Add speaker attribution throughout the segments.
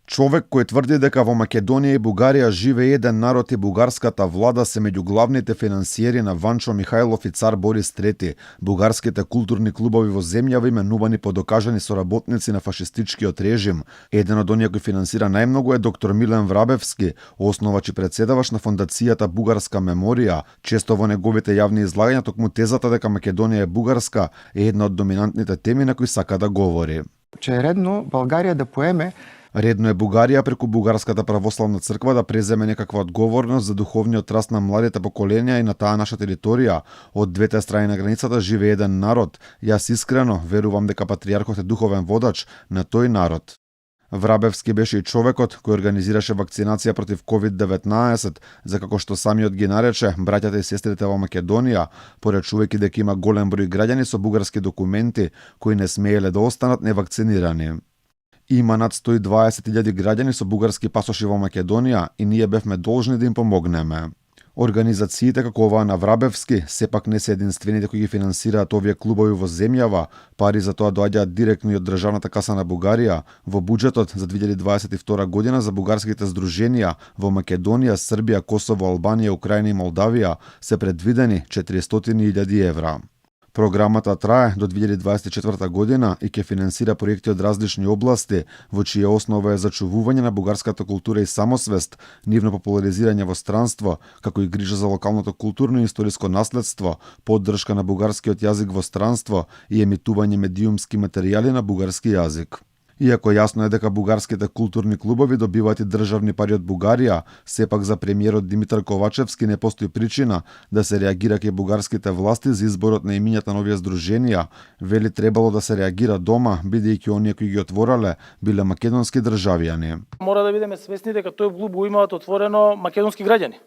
Speaker 1: Човек кој тврди дека во Македонија и Бугарија живее еден народ и бугарската влада се меѓу главните финансиери на Ванчо Михајлов и цар Борис III, бугарските културни клубови во земјава именувани по докажани соработници на фашистичкиот режим. Еден од оние кои финансира најмногу е доктор Милен Врабевски, основач и председавач на фондацијата Бугарска меморија. Често во неговите јавни излагања токму тезата дека Македонија е бугарска е една од доминантните теми на кои сака да говори.
Speaker 2: Че е редно Българија да поеме.
Speaker 1: Редно е Бугарија преку Бугарската православна црква да преземе некаква одговорност за духовниот раст на младите поколенија и на таа наша територија. Од двете страни на границата живее еден народ. Јас искрено верувам дека патријархот е духовен водач на тој народ. Врабевски беше и човекот кој организираше вакцинација против COVID-19, за како што самиот ги нарече браќата и сестрите во Македонија, порачувајќи дека има голем број граѓани со бугарски документи кои не смееле да останат невакцинирани. Има над 120.000 граѓани со бугарски пасоши во Македонија и ние бевме должни да им помогнеме. Организациите како оваа на Врабевски сепак не се единствените кои ги финансираат овие клубови во земјава. Пари за тоа доаѓаат директно и од државната каса на Бугарија. Во буџетот за 2022 година за бугарските здруженија во Македонија, Србија, Косово, Албанија, Украина и Молдавија се предвидени 400.000 евра. Програмата трае до 2024 година и ќе финансира проекти од различни области, во чија основа е зачувување на бугарската култура и самосвест, нивно популаризирање во странство, како и грижа за локалното културно и историско наследство, поддршка на бугарскиот јазик во странство и емитување медиумски материјали на бугарски јазик. Иако јасно е дека бугарските културни клубови добиваат и државни пари од Бугарија, сепак за премиерот Димитар Ковачевски не постои причина да се реагира кај бугарските власти за изборот на имињата на овие здруженија. Вели требало да се реагира дома, бидејќи оние кои ги отворале биле македонски државјани.
Speaker 3: Мора да бидеме свесни дека тој клуб го имаат отворено македонски граѓани.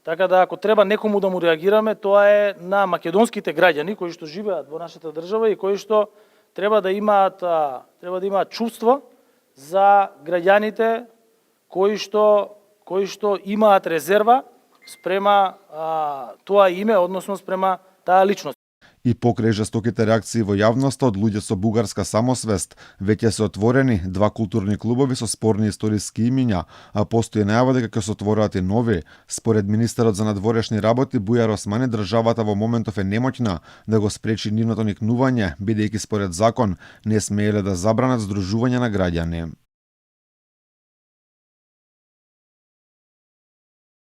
Speaker 3: Така да ако треба некому да му реагираме, тоа е на македонските граѓани кои што живеат во нашата држава и кои што треба да имаат чувство за граѓаните кои што имаат резерва спрема тоа име, односно спрема таа личност.
Speaker 1: И покрај жестоките реакции во јавноста од луѓе со бугарска самосвест, веќе се отворени два културни клубови со спорни историски имиња, а постои најава дека ќе се отворат и нови. Според министерот за надворешни работи Бујар Османи, државата во моментов е немоќна да го спречи нивното никнување, бидејќи според закон не смееле да забранат здружување на граѓани.